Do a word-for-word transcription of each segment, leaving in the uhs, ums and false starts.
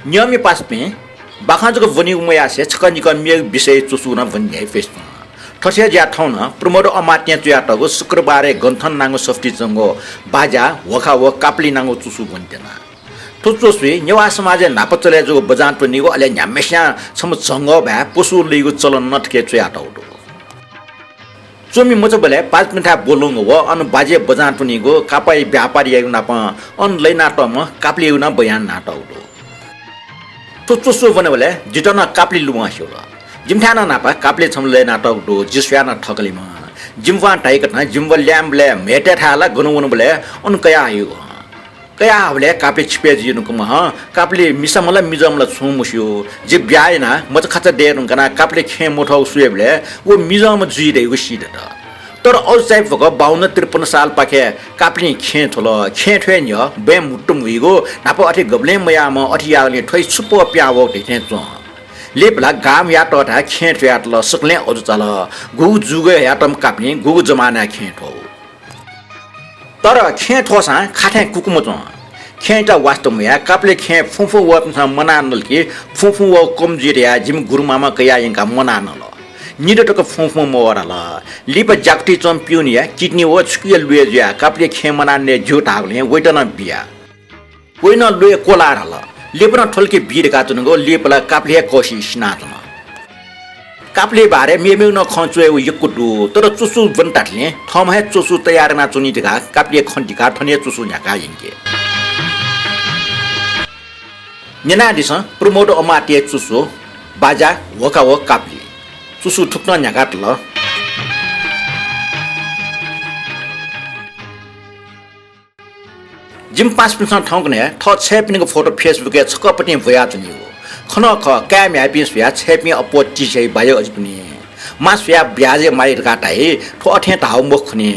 नियमय् पासापिं बाखं जक ब्वनीगु मयासें छकः निकः मेगु विषय च्वसू नं ब्वने न्ह्याइपुसे च्वं। थथे जुयाः थौं नं प्रमोद अमात्यं च्वयातःगु शुक्रबारय् गन्थन नांगु सफुती च्वंगु बाज्या, ह्वखा व कापलि नांगु च्वसू ब्वनेत्यना। थ्व च्वसुइ नेवाः समाजय् न्हापा चले जूगु बजां त्वनीगु, अले न्ह्याम्हस्यां छम्ह झंगः भाय् पशु लइगु चलन नं थुके च्वयातःगु दु। च्वमि मचाबलय् पासापिन्थाय् ब्वलंगु व अन बाज्या बजां त्वनीगु, कापःया व्यापार याइगु नापं अन लइनातःम्ह कापलियागु नं बयान यानातःगु दु। थ्व च्वसु ब्वनेबलय् जितः नं कापलि लुमं स्यूल। जिमिथाय् नं न्हापा कापलि छम्ह लय्‌नातःगु दु, जि स्वयाः नं थकलिम्ह। जिमिबुं धाइकथं जिमिबु ल्याय्‌म्हबलय् म्हय्‌तय्‌थाय् ला गन वनेबलय् अन कयाहयागु हं। कयाहःबलय् कापलि छिपय् जुइ धुंकूम्ह हं। कापलि मिसाम्ह ला मिजंम्ह ला छुं मस्यू। जि ब्याहा यानाः मचाखाचा दये धुंकाः कापलि खेँय् मथ्वःगु स्वयेबलय् व मिजंम्ह जुइ धइगु सीदत। तर अझ चायापुक बाउन्न त्रिपन्न सालपाखे कापलिं खेँय् थ्वल। खेँय् थ्वये न्ह्यः बँय् म्हुतुम हुइगु, न्हापा अथे गबलें मयाःम्ह, अथे याःगुलिं थ्वइ छु पः पिहां वःगु धइथें च्वं। लिपा ला गां म्हुयातःथाय् खेँय् थ्वयातल, सकलें अजू चाल। गुगु जुगय् हयातःम्ह कापलिं गुगु जमानाय् खेँय् थ्वःगु। तर खेँय् थ्वःसां खाथें कुकु मच्वं। खेँयात वास्ता मयाः कापलि खेँय् फुं फुं वःपिन्सं मना नल कि फुं फुं वःगु कम जुइ धयाः जिमि गुरुमामा कयाः यंकाः मना नल। निदँ तक फुं फुं मवः धाल। लिपा ज्याकुथिइ च्वंम्ह पिउनया किडनी व छुकिया ल्वय् जुयाः कापलि खेँय् मना नये ज्यू धाःगुलिं वइत नं बिया। वइ नं ल्वय् क्वलाः धाल। लिपा नं थ्वलके बी धकाः च्वनागु, लिपा ला कापलि हे कःसिइ सिनाच्वन। कापलिया बारे मेमेगु नं खँ च्वयेगु यक्व दु, तर च्वसु ब्वने धाःथें थःम्हं हे च्वसु तयार यानाच्वनी धकाः कापलिया खँ दिकाः थन हे च्वसु न्ह्याकाः यंके। न्यनादिसँ प्रमोद अमात्यया च्वसु बाज्या, ह्वखा व कापलि। च्वसु थुकथं न्ह्याकातल। जिमि पासापिन्सं थौंकन्हय् थः छय्‌पिनिगु फोटो Facebook-य् छकःपतिं ब्वयाच्वनीगु। खँ नं खः, काय् म्ह्याय्‌पिं स्वयाः छय्‌पिं अप्वः तिस्याइ बाज्या अजिपिनि। मां स्वयाः ब्याहा माइ धकाः धाइ, थ्व अथें धाःगु मखु खनी।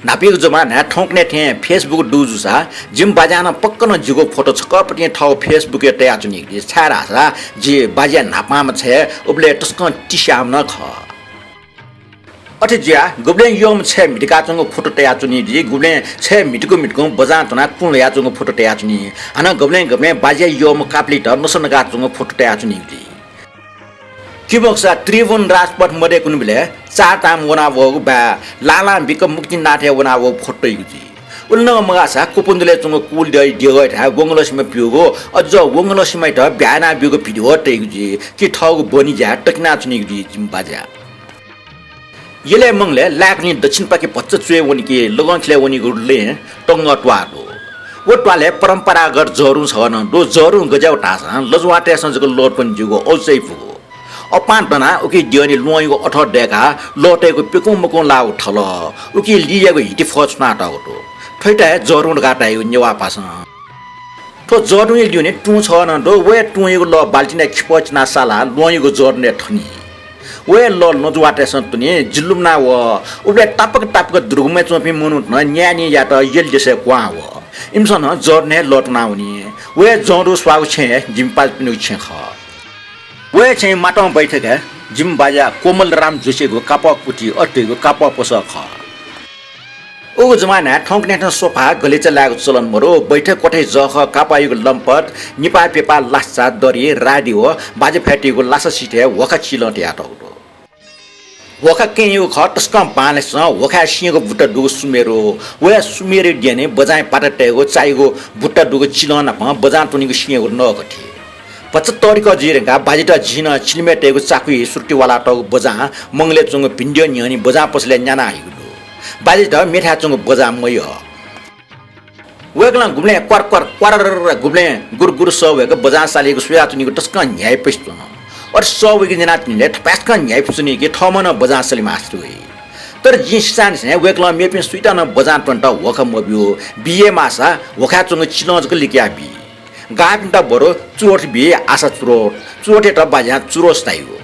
न्हापायागु जमानाय् थौंकन्हय् थें Facebook दु जूसा जिमि बाज्यां नं पक्क नं जिगु फोटो छकःपतिं थःगु Facebook-य् तयाच्वनीगु दु, छाय्‌धाःसा जि बाज्या न्हापांम्ह छय्, उबलय् तसकं तिस्याःम्ह नं खः। अथे जुयाः गुबलें यःम्ह छय् म्हितिकाच्वंगु फोटो तयाच्वनी, गुबलें छय् म्हितिकु म्हितिकुं बजां च्वनाः तुं ल्ह्वयाच्वंगु फोटो तयाच्वनी। हानं गुबलें गुबलें बाज्या यःम्ह कापलित नसा नकाच्वंगु फोटो तयाच्वनी। कि मखुसा त्रिभुवन राजपथ मदय्‌कुनिबलय् चारधाम वनावःगु वा लालां बिक मुक्तिनाथय् वनावःगु फोटो तइगु जुइ। उलि नं मगाःसा कुपुन्दलय् च्वंगु कुलद्यःया देगःयाथाय् वंगलसिमा प्यूगु, अझ वंगलसिमायात ब्याहा यानाब्यूगु भिडियो तइगु जुइ। कि थःगु बहनी ज्या तकिनाच्वनीगु जुइ जिमि बाज्या। यलय् मंगलय् लाय्‌कुन्हु दक्षिणपाखे भचा च्वय् वनी कि लगंखिलय् वनीगु लँय् तंगः त्वाः दु। व त्वालय् परम्परागत जःरुं छगः नं दु। जःरुं गज्याःगु धाःसां लजवाःतय्‌सं जक लः त्वने ज्यूगु औचाइ फुगु। अपां दनाः उकी द्यःने ल्वहंयागु अथः दय्‌काः लः तयेगु प्यकुं मकुं लाःगु थल। उकी लियायेगु हिति फः छुनातःगु दु। थ्वयात हे जःरुं धकाः धाइगु नेवाः भासं। थ्व जःरुंया ल्यूने तुं छगः नं दु। व हे तुंयागु लः बाल्टिनय् खिपः चिनाः सालाः ल्वहंयागु जःरुनय् थनी। व हे लः लजवाःतय्‌सं त्वनी। जि लुमना वः। उबलय् तापाक तापाक दुर्गमय् च्वंपिं मनूत नं न्याय्‌निं यायेत यलि देशय् क्वहां वः। इमिसं नं जःरुनय् लः त्वनावनी। व हे जःरु स्वाःगु छेँय् जिमि पासापिनिगु छेँ खः। व हे छेँय् मातंया बैठकय् जिमि बाज्या कोमलराम जोशीयागु कापः कुथि, अथे धइगु कापः पसः खः। उगु जमानाय् थौंकन्हय् थें सोफा, गलिचा लायेगु चलन मदु। बैठक कोठय् जःखः कापःयागु लम्पट, निपाः प्यपाः लासा, दरी, राडी व बाज्या भ्रातय्‌गु लासा सिथय् ह्वखा चिलं तयातःगु दु। ह्वखा कँय्‌यागु खः, तसकं बांलासें ह्वखाय् स्यंगू बुट्टा दुगु सुमेरु। व हे सुमेरुया द्यःने बजांया पाता तयेगु चायागु बुट्टा दुगु चिलं नाप बजां त्वनीगु स्यंगू नःगु थी। भचा तःधिकः जुइ धकाः बाज्यात झिंनं चिलिमय् तयेगु चाकुइ सुरुति वालातःगु बजां मंगलय् च्वंगु भिंद्यः न्ह्यःने बजां पसलय् न्याना हइगु दु। बाज्यात मेथाय् च्वंगु बजां मयः। वय्‌कलं गुबलें क्वार क्वार क्वारर, गुबलें गुर गुर सः वय्‌क बजां सालीगु स्वयाच्वनीगु तसकं न्ह्याइपुसे च्वन। अथे सः वइगु न्यनाच्वनीबलय् थपाय्‌सकं न्ह्याइपुसे च्वनी कि थःम्हं नं बजां सले मास्ति वइ। तर जिं सिचांनिसें वय्‌कलं मेपिं सुइत नं बजां त्वनेत ह्वखा मब्यू। बी हे माःसा ह्वखाय् च्वंगु चिलं जक लिकयाः बी। गाःपिन्त बरु चुरोट बी, आशा चुरोट। चुरोटयात बाज्यां चुरोस धाइगु।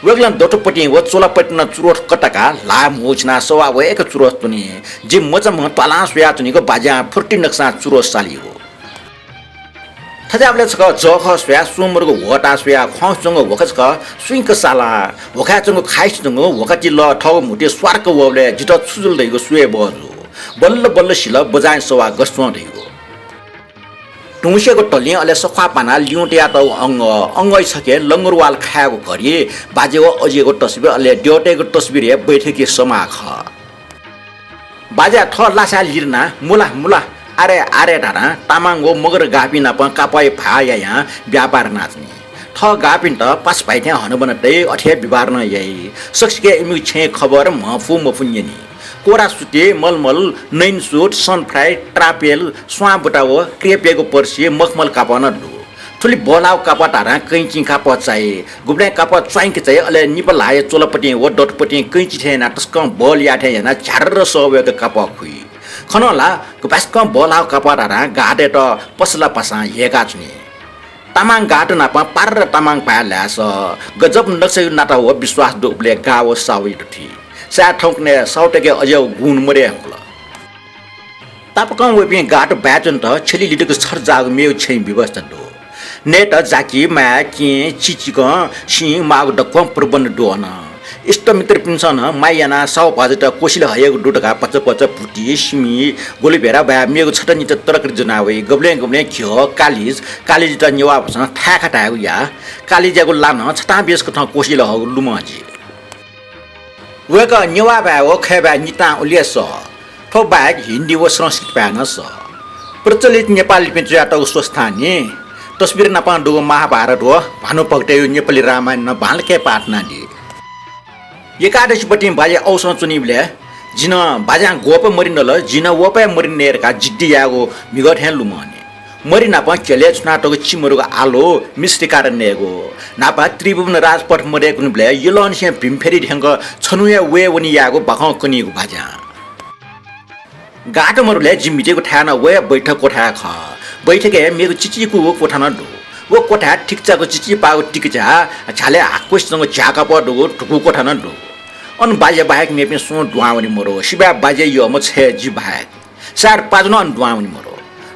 वय्‌कलं दथुपतिं व चोलापतिं नं चुरोट कताकाः ल्हाः म्हुचिनाः सवाः वय्‌क चुरोस त्वनी। जि मचाम्ह त्वालां स्वयाच्वनीगु बाज्यां फुर्ति नकसां चुरोस सालीगु। थज्याःबलय् छकः जःखः स्वयाः सुं मदुगु ह्वःताः स्वयाः ख्वाउँसे च्वंगु ह्वखा छकः सुइँक सालाः ह्वखाय् च्वंगु खाइसे च्वंगु ह्वखाति लः थःगु म्हुतुइ स्वार्क वःबलय् जितः छु जुल धइगु स्वये बहःजू। बल्ल बल्ल सिल बजांया सवाः गथे च्वं धइगु। धुंसेगु तलिं अले सख्वाः पानाः लिउँतयातःगु अंगः, अंगःया छखे लंगुरवाल खायेगु घडी, बाजे व अजियागु तस्बिर अले द्यःतय्‌गु तस्बिर हे बैठकी समाः खः। बाज्या थः लासाय् लिधनाः मुला मुला, आरे आरे धाधां तामाङ व मगर गाःपिं नाप कापःया भाः यायां व्यापार यानाच्वनी। थः गाःपिन्त पासा भाइ थें हनाबना तइ, अथे हे व्यवहार नं याइ। सकसिके इमिगु छेँय् खबर म्हफु मफु न्यनी। कोरा सुति, मलमल, नैन सुट, सन फ्राई, ट्रापेल, स्वां बुटा व क्रेपयागु पर्सि, मखमल कापः नं दु। थुलि बल्लाःगु कापः धाधां कैंचिं कापः चाइ। गुबलें कापः च्वांके चाइ, अले निपा ल्हाःया च्वलापतिं व दथुपतिं कैंचि थें यानाः तसकं बल याः थें यानाः झ्यार्र सः वय्क कापः खुइ। खनं ला गुपाय्सकं बल्लाःगु कापः धाधां गाःतय्त पसला पासां ह्यय्काच्वनी। तामाङ गाःत नाप पार्र तामाङ भाय् लाय् सः। गजब नक्साया नाता व विश्वास दुबलय् गाः व साहुया दुथि। साय् थौंकन्हय् साहुतय्के अज्याःगु गुण मदये धुंकल। तापाकं वइपिं गाःत बाय् च्वनेत छ्यली लिधक छथजाःगु मेगु छेँया व्यवस्था दु। नयेत जाकि, माय्, केहेँ, चिचिकं, सिं माःगु दक्वं प्रबन्ध दु अन। इष्टमित्रपिन्सं नं माया यानाः साहु भाजुयात कोसिलय् हयेगु दु धकाः भचा भचा भुति, सिमि, ग्वलुभेरा बाय् मेगु छता निता तरकारी ज्वना वइ। गबलें गबलें घ्यः, कालिज, कालिजयात नेवाः भासं थाय्खा धायेगु या। कालिजयागु ला नं छतां बेसकथं कोसिलय् हःगु लुमं जि। वय्कः नेवाः भाय् व खय् भाय् नितां उलि हे सः। थ्व बाहेक हिन्दी व संस्कृत भाय् नं सः। प्रचलित नेपाल लिपिं च्वयातःगु स्वस्थानी, तस्बिर नाप दुगु महाभारत व भानुभक्तया नेपाली रामायण नं बांलाक पाठ यानादी। एकादशीपतिं बाज्या औसं च्वनीबलय् जि नं बाज्यां ग्वःपाय् मरि नल, जि नं वःपाय् मरि नये धकाः जिद्दी यायेगु म्हिगः थें लुमं नि। मरि नाप झ्यलय् छुनातःगु चिमरुगु आलु मिश्री काटा नयेगु। न्हापा त्रिभुवन राजपथ मदय्‌कूनिबलय् यलंनिसें भिमफेरी थ्यंक छन्हु हे वये वने यायेगु बाखं कनीगु बाज्यां। गाःत मरुबलय् जि म्हितेगु थाय् नं व हे बैठक कोठाय् खः। बैठकय् मेगु चिचिकूगु कोठा नं दु। व कोठाय् थिकचाकु चिचिपाःगु तिकिझ्याः झ्यालय् हाक्वसिच्वंगु झ्याः कापः दुगु धुकू कोठा नं दु। अन बाज्या बाहेक मेपिं सुं दुहां वने मरु। सिबाय् बाज्या यःम्ह छय् जि बाहेक। सायद पाजु नं अन दुहां वने मरु।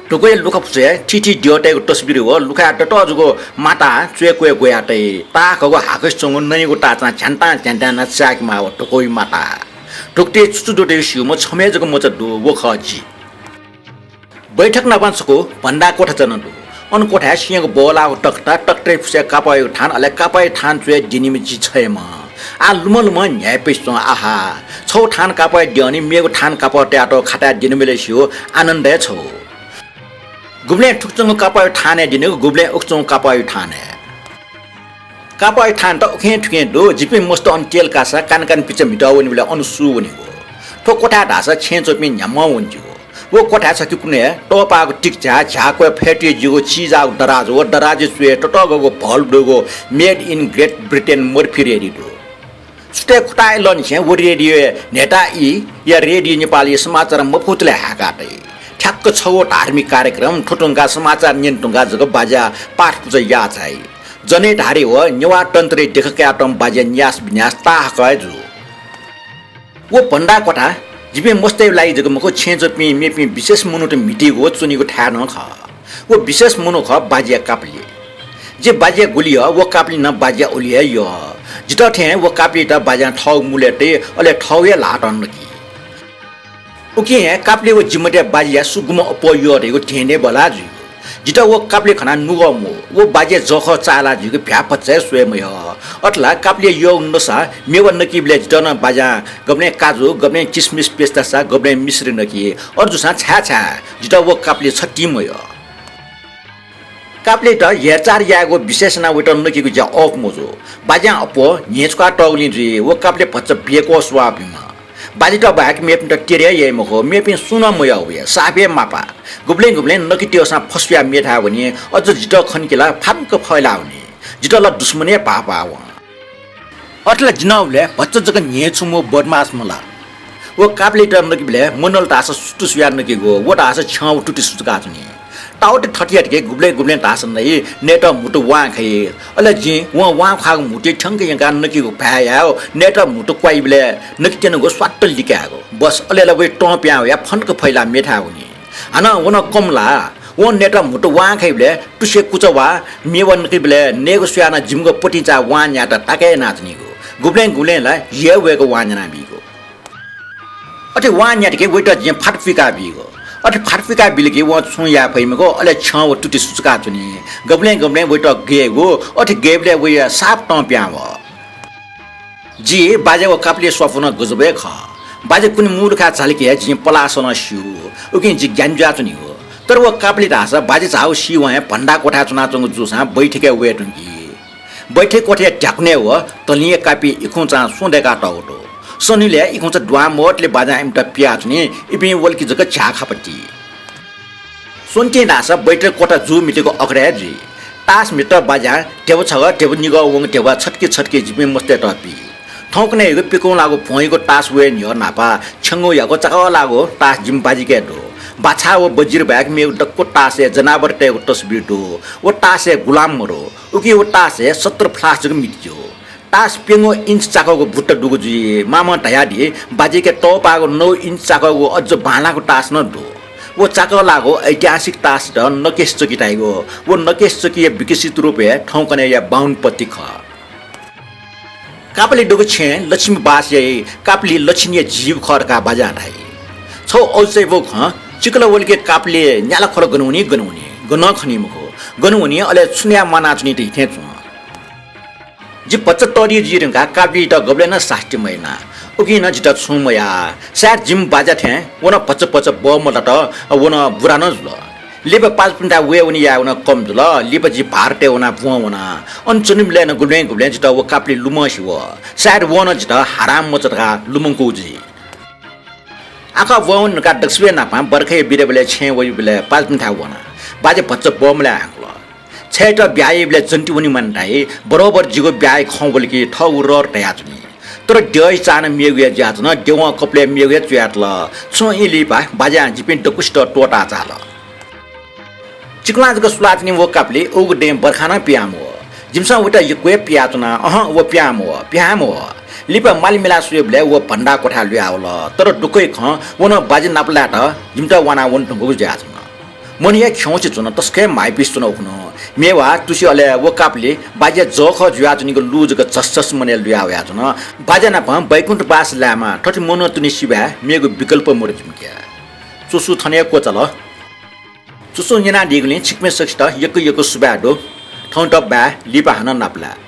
धुकूया लुखा पुचय् थीथी द्यःतय्गु तस्बिर व लुखाय् ततःजुगु माता च्वय् क्वय् ग्वयातइ। ताःहाकःगु हाक्वसिच्वंगु नँयागु ताःचां झ्यान्तां झ्यान्तां यानाः चाय्के माः व धुकूया माता। धुकुतिइ छु छु दु धइगु स्यूम्ह छम्ह हे जक मचा दु, व खः जि। बैठक नाप छकू भन्दा कोठा च्वना दु। अन कोठाय् स्यंगू बल्लाःगु तख्ता, तख्ताया फुसय् कापःयागु थान, अले कापःया थान च्वय् द्यनीम्ह जि छम्ह। आः लुमं लुमं न्ह्याइपुसे च्वं, आहा। छगू थान कापःया द्यःनि, मेगु थान कापः तयातःगु खाताय् द्यनीबलय् स्यू आनन्द हे छगू। गुबलें थुकच्वंगु कापःया थानय् द्यनीगु, गुबलें उकच्वंगु कापःया थानय्। कापःया थान त उखें थुखें दु, जिपिं मस्त अन तेल कासा कान कान पिचा म्हितः वनीबलय् अन सु वनीगु। थ्व कोठाय् धाःसा छेँय् च्वंपिं न्ह्याम्हं वनीगु। व कोठाय् छखे कुन्हय् तःपाःगु तिकिझ्याः झ्याः क्वय् फय्तुया ज्यूगु चिजाःगु दराज व दराजया च्वय् ततःगःगु भल दुगु Made in Great Britain Murphy radio दु। सुथय् खुताय् लःनिसें व रेडियोय् न्हेता ई या रेडियो नेपालया समाचार मफुतले हाय्कातइ। ठ्याक्क छगू धार्मिक कार्यक्रम थ्व धुंकाः समाचार न्यने धुंकाः जक बाज्या पाठ पुचः याःचाइ। जनैधारी व नेवाः तन्त्रया देखा कयातःम्ह बाज्या न्यास बिन्यास ताःहाकः हे जू। व भन्दा कोठा जिपिं मस्तय् लागि जक मखु, छेँय् च्वंपिं मेपिं विशेष मनूत म्हितीगु व च्वनीगु थाय् नं खः। व विशेष मनू खः बाज्या कापलि। जि बाज्या गुलि यः, व कापलि नं बाज्या उलि हे यः। जितः थें व कापलित बाज्यां थःगु मुलय् तइ, अले थःगु हे ल्हातं नकी। उकिं हे कापलि व जि मध्ये बाज्याया सु गुम्ह अप्वः यः धइगु धेंधेंबल्लाः जुइगु। जितः व कापलि खनाः नुगः मू, व बाज्याया जःखः चाःहिला जुइगु भ्याः भचा हे स्वये मयः। अथे ला कापलिया यःगु नसा मेवा नकीबलय् जितः नं बाज्यां गबलें काजु, गबलें किसमिस, पेस्तासा, गबलें मिश्री नकी। अथे जूसां छाय् छाय् जितः व कापलि छतिं मयः। कापलित हेरचाह यायेगु विशेष यानाः वइत नकीगु ज्या अःपु मजू। बाज्यां अप्वः न्ह्यइपुसे तःगुलिं जुइ, व कापलि भचा बेक्वः स्वभाव बीम्ह। बाज्यात बाहेक मेपिन्त तेरे हे याइ मखु, मेपिं सुं नं मयः वया, साप हे मापा। गुबलें गुबलें नकित्यःसां फस्वयाः मेथाय् वनी, अझ जितः खनी कि ला फांक फैलाः वनी। जितः ला दुश्मन हे भाःपाः वं। अथे ला जि नं उबलय् भचा जक न्ह्यइपुसे व बदमास मला। व कापलित नकीबलय् मनल धाःसा सुतुसुयाः नकीगु, व धाःसा छ्यं व तुति सुचुकाच्वनी। तावुति थथे यात कि गुबलें गुबलें धाःसा नं नयेत म्हुतु वां खइ। अले जिं वं वां ख्वाःगु म्हुतुइ थ्यंक यंकाः नकीगु भाय् यायेगु, नयेत म्हुतु क्वाइबलय् नकित्यनागु स्वात्त लिकायेगु। बस, अले ला वइ तं पिहां वयाः फंक फैलाः मेथाय् वनी। हानं व नं कम ला, वं नयेत म्हुतु वां खइबलय् तुसे कुचा वा, मेवा नकीबलय् नयेगु स्वयाः नं जिमिगु पतिंचा वां न्यायेत ताके यानाच्वनीगु। गुबलें गुबलें ला हि हे वय्क वां न्यानाबीगु। अथे वां न्यात कि वइत जिं फात पुइकाबीगु। अथे फातफिका बिल कि वं छुं याये फइ मखु, अले छ्यं व तुति सुचुका च्वनी। गबलें गबलें वइत गयेगु, अथे गयेबलय् वया साप तं पिहां वः। जि बाज्या व कापलिया स्वापू नं गजबय् खः। बाज्या कुने मू धकाः झाल कि हे जिं पलासलं स्यू। उकिं जि ग्यानाः जुयाच्वनीगु। तर व कापलि धाःसा बाज्या झाःगु सीवं हे भन्दा क्वथाय् च्वनाच्वंगु जूसां बैठकय् वये धुंकी। बैठक कोठाया ध्याकुनय् व तलिंया कापि इखुंचां सुं दय्कातःगु दु। सनिलय् इखुंचा दुहां मवतले बाज्यां इमित पियाच्वनी, इपिं वल कि जक झ्याःखापा ति। स्वन्तिं धाःसा बैठक कोठा जू मितिक अकथाय् जुइ। तास म्हितः बाज्यां ध्यबा छगः, ध्यबा निगः वंगु ध्यबा छतिकि छतिकि जिपिं मस्तय्त पी। थौंकन्हय् यक्व पिकं लाःगु भ्वंयागु तास वये न्ह्यः न्हापा छ्यंगू याकः चाकः लाःगु तास जिमि बाजिके दु। बाछा व बजिर बाहेक मेगु दक्व तासय् जनावरतय्गु तस्बिर दु। व तासय् गुलाम मदु। उकिं व तासय् सत्र flush जक मिति ज्यू। तास प्यंगू inch चाकःगु बुट्टा दुगु जुइ। मामं धयादी, बाजिके तःपाःगु नौ inch चाकःगु अज्ज बांलाःगु तास नं दु। व चाकः लाःगु ऐतिहासिक तासयात नकेश चकी धाइगु। व नकेश चकीया विकसित रूप हे थौंकन्हय्‌या बाहुन पत्ति खः। कापलि दुगु छेँय् लक्ष्मी बास याइ, कापलि लक्ष्मीया जीव खः धकाः बाज्यां धाइ। छगू अजू चायापुगु खँ, चिकला वल कि कापलि न्यालाख्वला गन वनी, गन वनी, गनं खनी मखु, गन वनी, अले छु यानाः म्वानाच्वनी धइथें च्वं। जि भचा तःधि जुइ धुंकाः कापलियात गबलें नं सास्ती मयाना। उकिं नं जितः छुं मयाः। सायद जिमि बाज्या थें व नं भचा भचा बमलात, व नं बुरा नं जुल। लिपा पाजुपिन्थाय् वये वने यायेगु नं कम जुल। लिपा जि भारतय् वनाः ब्वं वना। अन च्वनीबलय् नं गुबलें गुबलें जितः व कापलि लुमंसे वः। सायद वं नं जितः हराम मचा धकाः लुमंकूगु जुइ। आखः ब्वं वने धुंकाः दक्वसिबय् नापं बर्खाया बिदाबलय् छेँय् वइबलय् पाजुपिन्थाय् वना। बाज्या भचा बमलाये हाकल। छय्‌त ब्याहा याइबलय् जन्ति वने मानि धाइ, बरोबर जिगु ब्याहाया खँ वल कि थःगु रहर धयाच्वनी। तर द्यःया चानं मेगु हे जुयाच्वन, द्यवं कपालय् मेगु हे च्वयातल। छुं ई लिपा बाज्यां जिपिं दक्वसित त्वःताः झाल। चिकुलां जक सुलाच्वनी व कापलि, उगु दँय् बर्खा नं पिहां मवः। जिमिसं वइत यक्व हे पियाच्वना, अहं, व पिहां मवः, पिहां मवः। लिपा माले मिलाः स्वयेबलय् व भन्दा क्वथाय् लुयावल। तर दुःखया खँ, व नं बाज्या नापलायेत जिमित वानाः वने धुंकूगु जुयाच्वन। मनया खिउँसे च्वन, तसकं हे म्हाइपिसे च्वन उखुन्हु। मेवा, तुसि अले व कापलि बाज्या जःखः जुयाच्वनीगु लू जक झसझस मनय् लुया वयाच्वन। बाज्या नाप बैकुण्ठवास लायेमा, थथे मनू तुनि सिबय् मेगु विकल्प मदु जिमिके। चुसु थन हे क्वचाल। चुसुं न्यनादीगुलिं छिकपिं सकसित यक्व यक्व सुभाय् दु। थौंयात बाय्, लिपा हानं नापलाये।